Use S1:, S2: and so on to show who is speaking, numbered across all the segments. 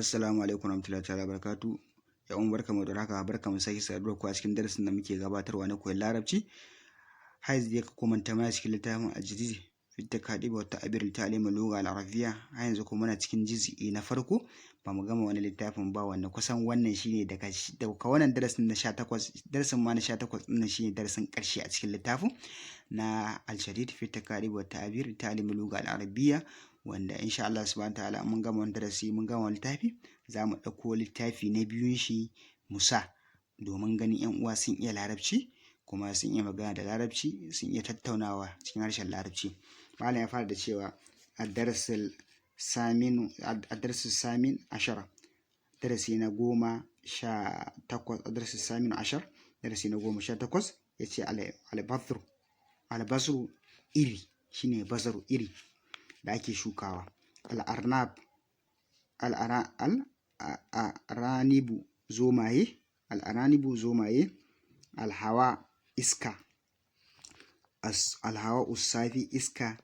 S1: Assalamu alaikum warahmatullahi ta'ala barakatu. 'Yan uwa, barkamu da haka, barkamu sake saduwa ku a cikin darasin da muke gabatarwa na koyon Larabci. Har yanzu dai ku manta muna cikin littafin Al-Jadid fi Takadib wa Ta'bir li Ta'lim al-Lugha al-Arabiyya. Har yanzu kuma muna cikin juz'i na farko, ba mu gama wani littafin ba, wanda kusan wannan shine daga wannan darasin na 18, darasin ma na 18 ɗin nan shine darasin ƙarshe a cikin littafin na Al-Jadid fi Takadib wa Ta'bir li Ta'lim al-Lugha al-Arabiyya, wanda insha Allah subhanahu ta'ala mun gama wani darasi, mun gama wani littafi, za mu ɗauko littafi na biyun shi mu sa, domin ganin 'yan uwa sun iya Larabci, kuma sun iya magana da Larabci, sun iya tattaunawa cikin harshen Larabci. Malam ya fara da cewa الدرس الثامن عشر, darasi na 18, الدرس الثامن عشر, darasi na 18. Ya ce البذر, البذر iri, shine بذر, iri da ake shukawa. الأرنب, الأرانب zomaye, الأرانب zomaye. الهواء iska, الهواء الصافي iska,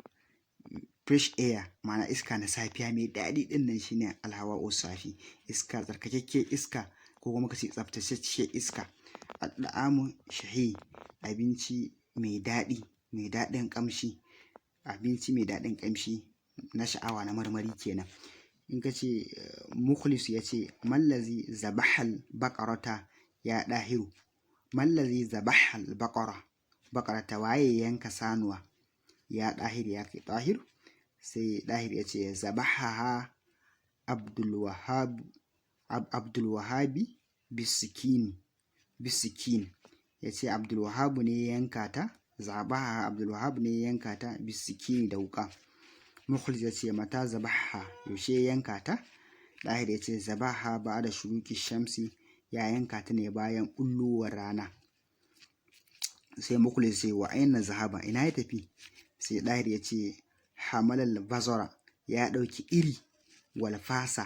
S1: fresh air, ma'ana iska na safiya mai daɗi ɗin nan shine الهواء الصافي, iska tsarkakakke, iska ko kuma ka ce tsaftatacce iska. الطعام الشهي abinci mai daɗi, mai daɗin ƙamshi, abinci mai daɗin ƙamshi na sha'awa, na marmari kenan. In ka ce Mukhlis ya ce: ما الذي ذبح البقرة يا طاهر؟ ما الذي ذبح البقرة بقرة, waye yanka sanuwa يا طاهر, ya kai Ɗahiru? Sai Ɗahir ya ce: ذبحها Abdulwahab, Abdulwahabi بالسكين, بالسكين. Ya ce Abdulwahabu ne ya yanka ta, ذبحها Abdulwahab ne ya yanka ta, بالسكين da wuƙa. Mukhlis ya ce: متى ذبحها, yaushe ya yanka ta? Ɗahir ya ce: ذبحها بعد شروق الشمس, ya yanka ta ne bayan ɓullowar rana. Sai Mukhlis sai: وأين ذهب, ina ya tafi? Sai Ɗahir ya ce: حمل البذر, ya ɗauki iri, والفأس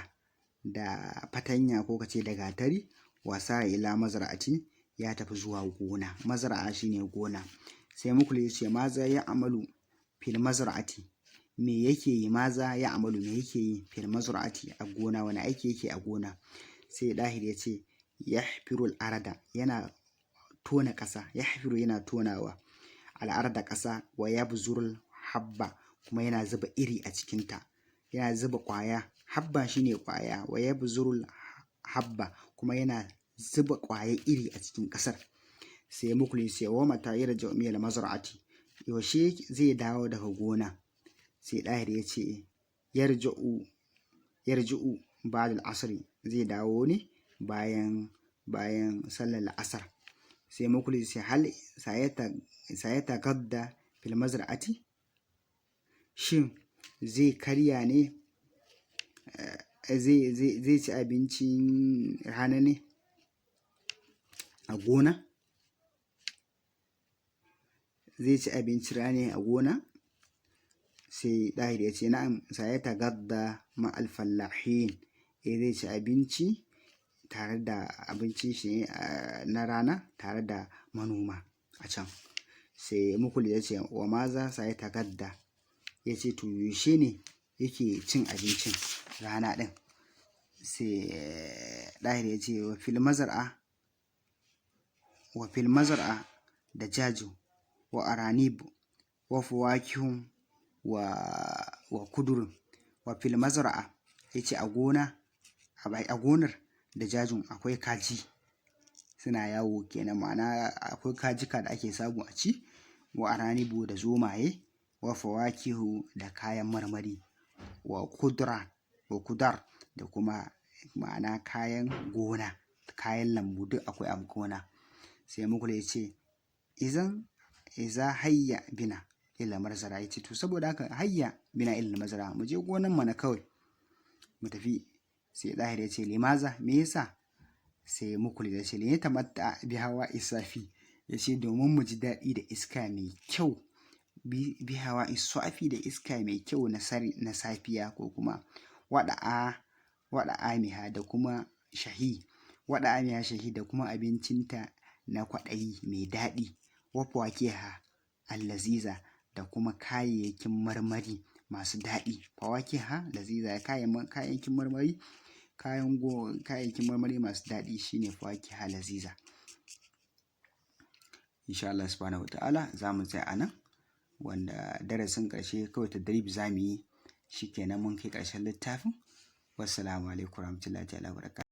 S1: da fatanya ko kace da gatari, وسار إلى المزرعة, ya tafi zuwa gona. مزرعة shine gona. Sai Mukhlis ya ce: ماذا يعمل في المزرعة, me yake yi? ماذا يعمل, me yake yi? في المزرعة, a gona, wani aiki yake a gona? Sai Ɗahir ya ce: يحفر الأرض, yana tona ƙasa. يحفر yana tonawa, الأرض ƙasa, ويبذر الحب, kuma yana zuba iri a cikinta, yana zuba ƙwaya. حبة shine ƙwaya. ويبذر الحب, kuma yana zuba ƙwaya iri a cikin ƙasar. Sai Mukhlis ya: ومتى يرجع من المزرعة, yaushe zai dawo daga gona? Sai Ɗahir ya ce: يرجع بعد العصر, zai dawo ne bayan sallar la'asar. Sai Mukhlis ya: هل سيتغدى في المزرعة, shin zai karya ne, zai ci abincin rana ne a gona? Zai ci abincin rana a gona? Sai Ɗahir ya ce: نعم سيتغدى مع الفلاحين, eh, zai ci abinci tare da abincin shi na rana tare da manoma a can. Sai Mukhlis ya ce: وماذا سيتغدى? Ya ce to yaushe ne yake cin abincin rana ɗin? Sai Ɗahir ya ce: وفي المزرعة, وفي المزرعة دجاج وأرانب وفواكه وخضر. وفي المزرعة, ya ce a gona, a gonar, دجاج akwai kaji suna yawo kenan, ma'ana akwai kajika da ake samu a ci, وأرانب da zomaye, وفواكه da kayan marmari, وخضرة وخضر da kuma ma'ana kayan gona, kayan lambu, duk akwai a gona. Sai Mukhlis ya ce: إذن إذا هيا بنا إلى المزرعة. Ya ce to saboda haka هيا بنا إلى المزرعة, mu je gonan mana kawai, mu tafi. Sai Ɗahir ya ce: لماذا, me yasa? Sai Mukhlis ya ce: لنتمتع بالهواء الصافي, ya ce domin mu ji daɗi da iska mai kyau, بالهواء الصافي, da iska mai kyau na safiya, ko kuma وطعامها da kuma الشهي, وطعامها الشهي, da kuma abincinta na kwaɗayi mai daɗi, وفواكهها اللذيذة, da kuma kayayyakin marmari masu daɗi. فواكهها لذيذة, kayayyakin marmari Kayan kayayyakin marmari masu daɗi shine فواكه لذيذة. Insha Allah subhanahu wata'ala za mu tsaya a nan, wanda darasin ƙarshe kawai تدريب za mu yi, shikenan mun kai ƙarshen littafin. Wassalamu alaikum warahmatullahi ta'ala wabarakatuh.